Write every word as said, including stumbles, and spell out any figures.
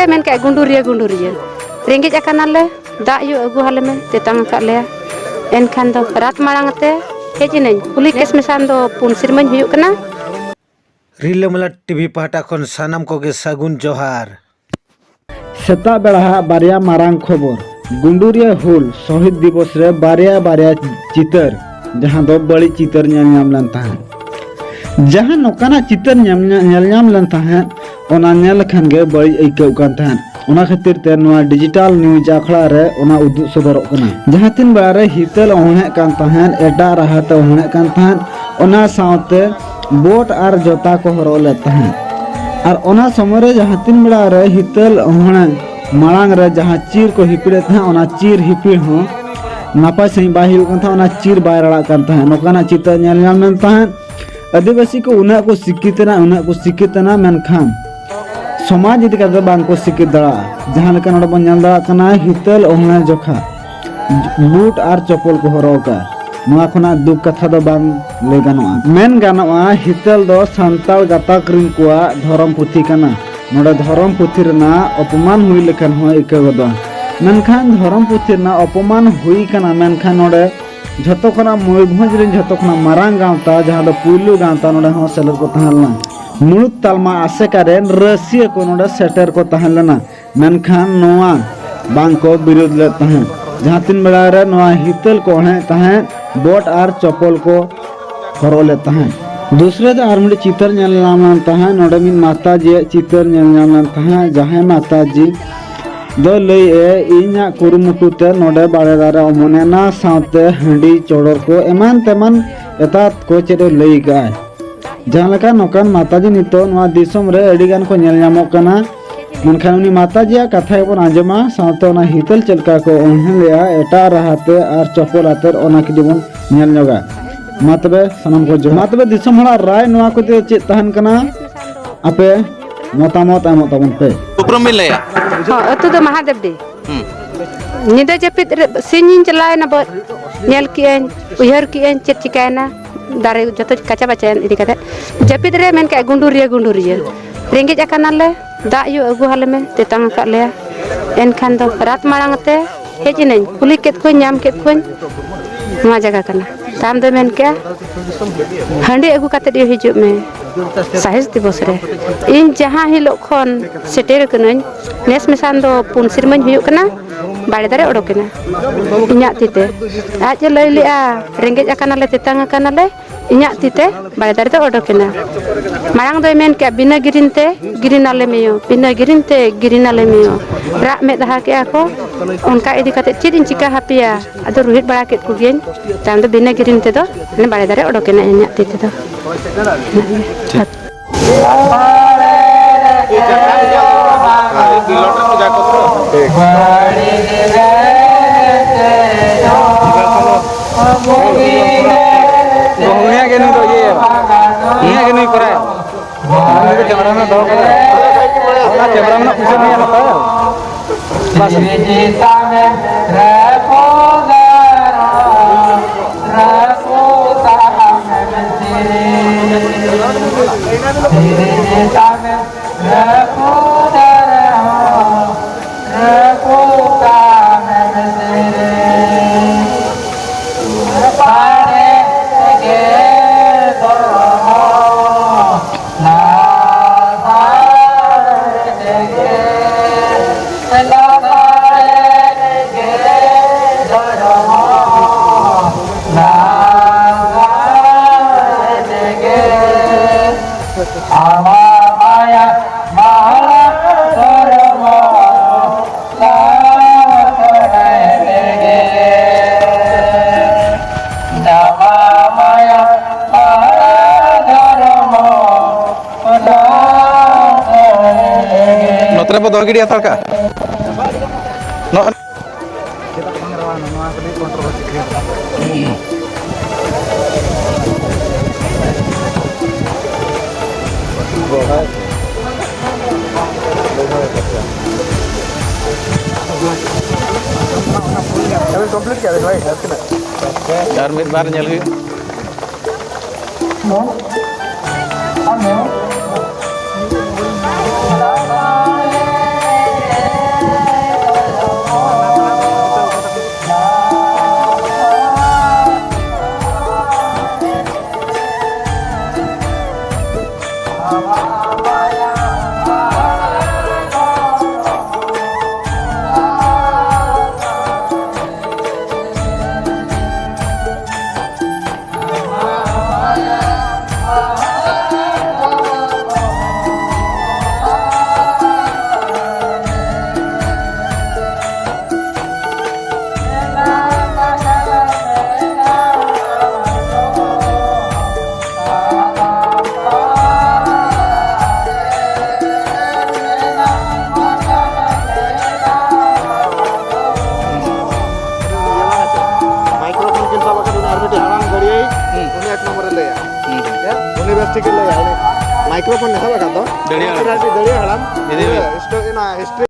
ᱢᱮᱱ ᱠᱮᱜᱼᱟ, "ᱜᱩᱸᱰᱩᱨᱤᱭᱟᱹ, ᱜᱩᱸᱰᱩᱨᱤᱭᱟᱹ, ᱨᱮᱸᱜᱮᱡ ᱟᱠᱟᱱᱟᱞᱮ, ᱫᱟᱜ ᱭᱩ ᱟᱹᱜᱩ ᱟᱞᱮ ᱢᱮ", ᱛᱮᱛᱟᱝ ᱟᱠᱟᱫ ᱞᱮᱭᱟ᱾ ᱮᱱᱠᱷᱟᱱ ᱫᱚ ᱨᱟᱛ ᱢᱟᱲᱟᱝ ᱛᱮ ᱦᱮᱡ ᱮᱱᱟᱹᱧ᱾ ᱠᱩᱞᱤ ᱠᱮᱥ ᱢᱮᱥᱟᱱ ᱫᱚ ᱯᱩᱱ ᱥᱮᱨᱢᱟᱧ ᱦᱩᱭᱩᱜ ᱠᱟᱱᱟ᱾ ᱨᱤᱞᱟᱹᱢᱟᱞᱟ ᱴᱤᱵᱷᱤ ᱯᱟᱦᱴᱟ ᱠᱷᱚᱱ ᱥᱟᱱᱟᱢ ᱠᱚᱜᱮ ᱥᱟᱹᱜᱩᱱ ᱡᱚᱦᱟᱨ᱾ ᱥᱮᱛᱟᱜ ᱵᱮᱲᱟ ᱦᱟᱜ ᱵᱟᱨᱭᱟ ᱢᱟᱨᱟᱝ ᱠᱷᱚᱵᱚᱨ᱾ ᱜᱩᱸᱰᱩᱨᱤᱭᱟᱹ ᱦᱩᱞ ᱥᱚᱦᱤᱫ ᱫᱤᱵᱚᱥ ᱨᱮ ᱵᱟᱨᱭᱟ ᱵᱟᱨᱭᱟ ᱪᱤᱛᱟᱹᱨ, ᱡᱟᱦᱟᱸ ᱫᱚ ᱵᱟᱹᱲᱤᱡ ᱪᱤᱛᱟᱹᱨ ᱧᱮᱞ ᱧᱟᱢ ᱞᱮᱱ ᱛᱟᱦᱮᱸᱫ᱾ ᱡᱟᱦᱟᱸ ᱱᱚᱝᱠᱟᱱᱟᱜ ᱪᱤᱛᱟᱹᱨ ᱧᱮᱞ ᱧᱟ-, ᱧᱮᱞ ᱧᱟᱢ ᱞᱮᱱ ᱛᱟᱦᱮᱸᱫ, ᱚᱱᱟ ᱧᱮᱞ ᱞᱮᱠᱷᱟᱱ ᱜᱮ ᱵᱟᱹᱲᱤᱡ ᱟᱹᱭᱠᱟᱹᱜ ᱠᱟᱱ ᱛᱟᱦᱮᱸᱫ᱾ ᱚᱱᱟ ᱠᱷᱟᱹᱛᱤᱨ ᱛᱮ ᱱᱚᱣᱟ ᱰᱤᱡᱤᱴᱟᱞ ᱱᱤᱭᱩᱡᱽ ᱟᱠᱷᱲᱟ ᱨᱮ ᱚᱱᱟ ᱩᱫᱩᱜ ᱥᱚᱫᱚᱨᱚᱜ ᱠᱟᱱᱟ᱾ ᱡᱟᱦᱟᱸ ᱛᱤᱱ ᱵᱮᱲᱟ ᱨᱮ ᱦᱤᱛᱟᱹᱞ ᱚᱦᱚᱬᱮᱜ ᱠᱟᱱ ᱛᱟᱦᱮᱸᱫ, ᱮᱴᱟᱜ ᱨᱟᱦᱟ ᱛᱮ ᱚᱦᱚᱬᱮᱜ ᱠᱟᱱ ᱛᱟᱦᱮᱸᱫ, ᱚᱱᱟ ᱥᱟᱶᱛᱮ ᱵᱳᱴ ᱟᱨ ᱡᱚᱛᱟ ᱠᱚ ᱦᱚᱨᱚᱜ ᱞᱮᱫ ᱛᱟᱦᱮᱸᱫ᱾ ᱟᱨ ᱚᱱᱟ ᱥᱚᱢᱚᱭ ᱨᱮ ᱡᱟᱦᱟᱸ ᱛᱤᱱ ᱵᱮᱲᱟ ᱨᱮ ᱦᱤᱛᱟᱹᱞ ᱚᱦᱚᱬᱮ ᱢᱟᱲᱟᱝ ᱨᱮ ᱡᱟᱦᱟᱸ ᱪᱤᱨ ᱠᱚ ᱦᱤᱯᱤᱲᱮᱫ ᱛᱟᱦᱮᱸᱫ, ᱚᱱᱟ ᱪᱤᱨ ᱦᱤᱯᱤᱲ ᱦᱚᱸ ᱱᱟᱯᱟᱭ ᱥᱟᱺᱦᱤᱡ ᱵᱟᱭ ᱦᱩᱭᱩᱜ ᱠᱟᱱ ᱛᱟᱦᱮᱸᱫ, ᱚᱱᱟ ᱪᱤᱨ ᱵᱟᱭ ᱨᱟᱲᱟᱜ ᱠᱟᱱ ᱛᱟᱦᱮᱸᱫ᱾ ᱱᱚᱝᱠᱟᱱᱟᱜ ᱪᱤᱛᱟᱹᱨ ᱧᱮᱞ ᱧᱟᱢ ᱞᱮᱱ ᱛᱟᱦᱮᱸᱫ᱾ ᱟᱹᱫᱤᱵᱟᱹᱥᱤ ᱠᱚ ᱩᱱᱟᱹᱜ ᱠᱚ ᱥᱤᱠᱠᱷᱤᱛ ᱮᱱᱟ, ᱩᱱᱟᱹᱜ ᱠᱚ ᱥᱤᱠᱠᱷᱤᱛ ᱮᱱᱟ, ᱢᱮᱱᱠᱷᱟᱱ ᱥᱚᱢᱟᱡᱽ ᱤᱫᱤ ᱠᱟᱛᱮ ᱵᱟᱝ ᱠᱚ ᱥᱤᱠᱠᱷᱤᱛ ᱫᱟᱲᱮᱭᱟᱜᱼᱟ᱾ ᱡᱟᱦᱟᱸ ᱞᱮᱠᱟ ᱱᱚᱰᱮ ᱵᱚᱱ ᱧᱮᱞ ᱫᱟᱲᱮᱭᱟᱜ ᱠᱟᱱᱟ, ᱦᱤᱛᱟᱹᱞ ᱚᱦᱚᱬᱮ ᱡᱚᱠᱷᱟ ᱵᱩᱴ ᱟᱨ ᱪᱚᱯᱚᱞ ᱠᱚ ᱦᱚᱨᱚᱜ ᱟᱠᱟᱫᱼᱟ᱾ ᱱᱚᱣᱟ ᱠᱷᱚᱱᱟᱜ ᱫᱩᱠ ᱠᱟᱛᱷᱟ ᱫᱚ ᱵᱟᱝ ᱞᱟᱹᱭ ᱜᱟᱱᱚᱜᱼᱟ᱾ ᱢᱮᱱ ᱜᱟᱱᱚᱜᱼᱟ, ᱦᱤᱛᱟᱹᱞ ᱫᱚ ᱥᱟᱱᱛᱟᱲ ᱜᱟᱛᱟᱠ ᱨᱤᱱ ᱠᱚᱣᱟᱜ ᱫᱷᱚᱨᱚᱢ ᱯᱩᱛᱷᱤ ᱠᱟᱱᱟ᱾ ᱱᱚᱰᱮ ᱫᱷᱚᱨᱚᱢ ᱯᱩᱛᱷᱤ ᱨᱮᱱᱟᱜ ᱚᱯᱚᱢᱟᱱ ᱦᱩᱭ ᱞᱮᱠᱷᱟᱱ ᱦᱚᱸ ᱟᱹᱭᱠᱟᱹᱣ ᱜᱚᱫᱚᱜᱼᱟ᱾ ᱢᱮᱱᱠᱷᱟᱱ ᱫᱷᱚᱨᱚᱢ ᱯᱩᱛᱷᱤ ᱨᱮᱱᱟᱜ ᱚᱯᱚᱢᱟᱱ ᱦᱩᱭ ᱠᱟᱱᱟ, ᱢᱮᱱᱠᱷᱟᱱ ᱱᱚᱰᱮ ᱡᱷᱚᱛᱚ ᱠᱷᱚᱱᱟᱜ, ᱢᱚᱭᱩᱨᱵᱷᱚᱸᱡᱽ ᱨᱮᱱ ᱡᱷᱚᱛᱚ ᱠᱷᱚᱱᱟᱜ ᱢᱟᱨᱟᱝ ᱜᱟᱶᱛᱟ, ᱡᱟᱦᱟᱸ ᱫᱚ ᱯᱩᱭᱞᱩ ᱜᱟᱶᱛᱟ, ᱱᱚᱰᱮ ᱦᱚᱸ ᱥᱮᱞᱮᱫ ᱠᱚ ᱛᱟᱦᱮᱸ ᱞᱮᱱᱟ᱾ ᱢᱩᱲᱩᱫ ᱛᱟᱞᱢᱟ ᱟᱥᱮᱠᱟ ᱨᱮᱱ ᱨᱟᱹᱥᱤᱭᱟᱹ ᱠᱚ ᱱᱚᱰᱮ ᱥᱮᱴᱮᱨ ᱠᱚ ᱛᱟᱦᱮᱸ ᱞᱮᱱᱟ, ᱢᱮᱱᱠᱷᱟᱱ ᱱᱚᱣᱟ ᱵᱟᱝ ᱠᱚ ᱵᱤᱨᱳᱫ ᱞᱮᱫ ᱛᱟᱦᱮᱸᱫ᱾ ᱡᱟᱦᱟᱸ ᱛᱤᱱ ᱵᱮᱲᱟ ᱨᱮ ᱱᱚᱣᱟ ᱦᱤᱛᱟᱹᱞ ᱠᱚ ᱚᱦᱚᱬᱮᱫ ᱛᱟᱦᱮᱸᱫ, ᱵᱳᱴ ᱟᱨ ᱪᱚᱯᱚᱞ ᱠᱚ ᱦᱚᱨᱚᱜ ᱞᱮᱫ ᱛᱟᱦᱮᱸᱫ᱾ ᱫᱩᱥᱨᱟᱹ ᱫᱚ ᱟᱨ ᱢᱤᱫᱴᱮᱡ ᱪᱤᱛᱟᱹᱨ ᱧᱮᱞ ᱧᱟᱢ ᱞᱮᱱ ᱛᱟᱦᱮᱸᱫ᱾ ᱱᱚᱰᱮ ᱢᱤᱫ ᱢᱟᱛᱟᱡᱤᱭᱟᱜ ᱪᱤᱛᱟᱹᱨ ᱧᱮᱞ ᱧᱟᱢ ᱞᱮᱱ ᱛᱟᱦᱮᱸᱫ, ᱡᱟᱦᱟᱸᱭ ᱢᱟᱛᱟᱡᱤ ᱫᱚ ᱞᱟᱹᱭᱮᱫᱼᱟᱭ, "ᱤᱧᱟᱹᱜ ᱠᱩᱨᱩᱢᱩᱴᱩ ᱛᱮ ᱱᱚᱰᱮ ᱵᱟᱲᱮ ᱫᱟᱨᱮ ᱚᱢᱚᱱ ᱮᱱᱟ, ᱥᱟᱶᱛᱮ ᱦᱟᱺᱰᱤ ᱪᱚᱰᱚᱨ ᱠᱚ ᱮᱢᱟᱱ ᱛᱮᱢᱟᱱ ᱮᱛᱟᱛ ᱠᱚ", ᱪᱮᱫ ᱮ ᱞᱟᱹᱭ ᱟᱠᱟᱫᱼᱟᱭ᱾ ᱡᱟᱦᱟᱸ ᱞᱮᱠᱟ ᱱᱚᱝᱠᱟᱱ ᱢᱟᱛᱟᱡᱤ ᱱᱤᱛᱚᱜ ᱱᱚᱣᱟ ᱫᱤᱥᱚᱢ ᱨᱮ ᱟᱹᱰᱤ ᱜᱟᱱ ᱠᱚ ᱧᱮᱞ ᱧᱟᱢᱚᱜ ᱠᱟᱱᱟ, ᱢᱮᱱᱠᱷᱟᱱ ᱩᱱᱤ ᱢᱟᱛᱟᱡᱤᱭᱟᱜ ᱠᱟᱛᱷᱟ ᱜᱮᱵᱚᱱ ᱟᱸᱡᱚᱢᱟ, ᱥᱟᱶᱛᱮ ᱚᱱᱟ ᱦᱤᱛᱟᱹᱞ ᱪᱮᱫ ᱞᱮᱠᱟ ᱠᱚ ᱚᱦᱚᱬᱮᱜᱼᱟ ᱮᱴᱟᱜ ᱨᱟᱦᱟ ᱛᱮ ᱟᱨ ᱪᱚᱯᱚᱞ ᱟᱛᱮᱫ, ᱚᱱᱟ ᱠᱟᱹᱴᱤᱡ ᱵᱚᱱ ᱧᱮᱞ ᱧᱚᱜᱟ᱾ ᱢᱟ ᱛᱚᱵᱮ ᱥᱟᱱᱟᱢ ᱠᱚ ᱡᱚᱦᱟᱨ᱾ ᱢᱟ ᱛᱚᱵᱮ ᱫᱤᱥᱚᱢ ᱦᱚᱲᱟᱜ ᱨᱟᱭ ᱱᱚᱣᱟ ᱠᱚ ᱤᱫᱤ ᱪᱮᱫ ᱛᱟᱦᱮᱱ ᱠᱟᱱᱟ? ᱟᱯᱮ ᱢᱚᱛᱟᱢᱚᱛ ᱮᱢᱚᱜ ᱛᱟᱵᱚᱱ ᱯᱮ᱾ ᱩᱯᱨᱩᱢ ᱵᱤᱱ ᱞᱟᱹᱭᱟ? ᱦᱚᱸ, ᱟᱹᱛᱩ ᱫᱚ ᱢᱟᱦᱟᱫᱮᱵᱰᱤ᱾ ᱦᱩᱸ᱾ ᱧᱤᱫᱟᱹ ᱡᱟᱹᱯᱤᱫ ᱨᱮ, ᱥᱤᱧᱤᱧ ᱪᱟᱞᱟᱣᱮᱱᱟ ᱵᱟᱹᱫᱽ, ᱧᱮᱞ ᱠᱮᱜᱼᱟᱹᱧ, ᱩᱭᱦᱟᱹᱨ ᱠᱮᱜᱼᱟᱹᱧ ᱪᱮᱫ ᱪᱤᱠᱟᱹᱭᱮᱱᱟ, ᱫᱟᱨᱮ ᱡᱚᱛᱚ ᱠᱟᱪᱟ ᱵᱟᱪᱟᱭᱮᱱ ᱤᱫᱤ ᱠᱟᱛᱮ᱾ ᱡᱟᱹᱯᱤᱫ ᱨᱮ ᱢᱮᱱ ᱠᱮᱜᱼᱟ, "ᱜᱩᱸᱰᱩᱨᱤᱭᱟᱹ, ᱜᱩᱸᱰᱩᱨᱤᱭᱟᱹ, ᱨᱮᱸᱜᱮᱡ ᱟᱠᱟᱱᱟᱞᱮ, ᱫᱟᱜ ᱭᱩ ᱟᱹᱜᱩ ᱟᱞᱮ ᱢᱮ, ᱛᱮᱛᱟᱝ ᱟᱠᱟᱫ ᱞᱮᱭᱟ᱾ ᱮᱱᱠᱷᱟᱱ ᱫᱚ ᱨᱟᱛ ᱢᱟᱲᱟᱝ ᱛᱮ ᱦᱮᱡ ᱮᱱᱟᱹᱧ, ᱠᱩᱞᱤ ᱠᱮᱫ ᱠᱚᱣᱟᱧ, ᱧᱟᱢ ᱠᱮᱫ ᱠᱚᱣᱟᱧ, ᱱᱚᱣᱟ ᱡᱟᱭᱜᱟ ᱠᱟᱱᱟ᱾ ᱛᱟᱭᱚᱢ ᱫᱚᱭ ᱢᱮᱱ ᱠᱮᱜᱼᱟ, "ᱦᱟᱺᱰᱤ ᱟᱹᱜᱩ ᱠᱟᱛᱮᱫ ᱜᱮ ᱦᱤᱡᱩᱜ ᱢᱮ ᱥᱟᱦᱮᱥ ᱫᱤᱵᱚᱥ ᱨᱮ᱾" ᱤᱧ ᱡᱟᱦᱟᱸ ᱦᱤᱞᱳᱜ ᱠᱷᱚᱱ ᱥᱮᱴᱮᱨ ᱟᱠᱟᱱᱟᱹᱧ, ᱱᱮᱥ ᱢᱮᱥᱟᱱ ᱫᱚ ᱯᱩᱱ ᱥᱮᱨᱢᱟᱧ ᱦᱩᱭᱩᱜ ᱠᱟᱱᱟ, ᱵᱟᱲᱮ ᱫᱟᱨᱮ ᱚᱰᱚᱠᱮᱱᱟ ᱤᱧᱟᱹᱜ ᱛᱤ ᱛᱮ᱾ ᱟᱡ ᱮ ᱞᱟᱹᱭ ᱞᱮᱜᱼᱟ, "ᱨᱮᱸᱜᱮᱡ ᱟᱠᱟᱱᱟᱞᱮ, ᱛᱮᱛᱟᱝ ᱟᱠᱟᱱᱟᱞᱮ", ᱤᱧᱟᱹᱜ ᱛᱤ ᱛᱮ ᱵᱟᱲᱮ ᱫᱟᱨᱮ ᱫᱚ ᱚᱰᱚᱠᱮᱱᱟ᱾ ᱢᱟᱲᱟᱝ ᱫᱚᱭ ᱢᱮᱱ ᱠᱮᱜᱼᱟ, "ᱵᱤᱱᱟᱹ ᱜᱤᱨᱤᱱ ᱛᱮ ᱜᱤᱨᱤᱱ ᱟᱞᱮ ᱢᱮᱭᱳ, ᱵᱤᱱᱟᱹ ᱜᱤᱨᱤᱱ ᱛᱮ ᱜᱤᱨᱤᱱ ᱟᱞᱮ ᱢᱮᱭᱳ᱾" ᱨᱟᱜ ᱢᱮᱫᱦᱟ ᱠᱮᱜᱼᱟ ᱠᱚ, ᱚᱱᱠᱟ ᱤᱫᱤ ᱠᱟᱛᱮ ᱪᱮᱫ ᱤᱧ ᱪᱤᱠᱟ ᱦᱟᱯᱮᱭᱟ? ᱟᱫᱚ ᱨᱩᱦᱮᱫ ᱵᱟᱲᱟ ᱠᱮᱫ ᱠᱚᱜᱮᱭᱟᱹᱧ᱾ ᱛᱟᱭᱚᱢ ᱫᱚ ᱵᱤᱱᱟᱹ ᱜᱤᱨᱤᱱ ᱛᱮᱫᱚ ᱢᱟᱱᱮ ᱵᱟᱲᱮ ᱫᱟᱨᱮ ᱚᱰᱚᱠᱮᱱᱟ ᱤᱧᱟᱹᱜ ᱛᱤ ᱛᱮᱫᱚ᱾ ᱩᱱᱤᱭᱟᱜ ᱜᱮ ᱱᱩᱭ ᱫᱚ ᱤᱭᱟᱹᱭᱟ, ᱩᱱᱤᱭᱟᱜ ᱜᱮ ᱱᱩᱭ ᱠᱚᱨᱟᱭᱟ᱾ ᱩᱱᱤ ᱫᱚ ᱠᱮᱢᱮᱨᱟ ᱢᱮᱱ ᱫᱚᱦᱚ ᱠᱟᱫᱟ᱾ ᱚᱱᱟ ᱠᱮᱢᱮᱨᱟ ᱢᱮᱱᱟᱜ ᱯᱩᱭᱥᱟᱹ ᱱᱩᱭ ᱦᱟᱛᱟᱣᱟ᱾ ᱵᱟᱥ᱾ ᱱᱚᱛᱮ ᱨᱮᱵᱚ ᱫᱚᱦᱚ ᱜᱤᱰᱤ ᱦᱟᱛᱟᱲ ᱠᱟᱜᱼᱟ᱾ ᱱᱚᱜᱼᱚ᱾ ᱪᱮᱫᱟᱜ ᱵᱟᱝ ᱨᱟᱣᱟᱞᱟ? ᱱᱚᱣᱟ ᱠᱟᱹᱴᱤᱡ ᱠᱚᱱᱴᱨᱳᱞ ᱪᱮᱫ ᱦᱩᱭᱩᱜᱼᱟ? ᱟᱨ ᱢᱤᱫ ᱵᱟᱨ ᱧᱮᱞ ᱦᱩᱭᱩᱜᱼᱟ᱾ ᱦᱩᱸ᱾ ᱩᱱᱤ ᱮᱠ ᱱᱚᱢᱵᱚᱨᱮ ᱞᱟᱹᱭᱟ᱾ ᱦᱩᱸ᱾ ᱦᱮᱸ? ᱩᱱᱤ ᱵᱮᱥ ᱴᱷᱤᱠᱮ ᱞᱟᱹᱭᱟ᱾ ᱩᱱᱤ ᱢᱟᱭᱠᱨᱳᱯᱷᱳᱱ ᱥᱟᱵ ᱟᱠᱟᱫ ᱫᱚ᱾ ᱫᱟᱲᱮᱭᱟᱜᱼᱟ᱾ ᱩᱱᱤ ᱫᱟᱲᱮᱭᱟᱜᱼᱟ ᱦᱟᱲᱟᱢ᱾ ᱤᱫᱤ ᱢᱮ᱾ ᱦᱤᱥᱴᱳᱨᱤ, ᱚᱱᱟ ᱦᱤᱥᱴᱳᱨᱤ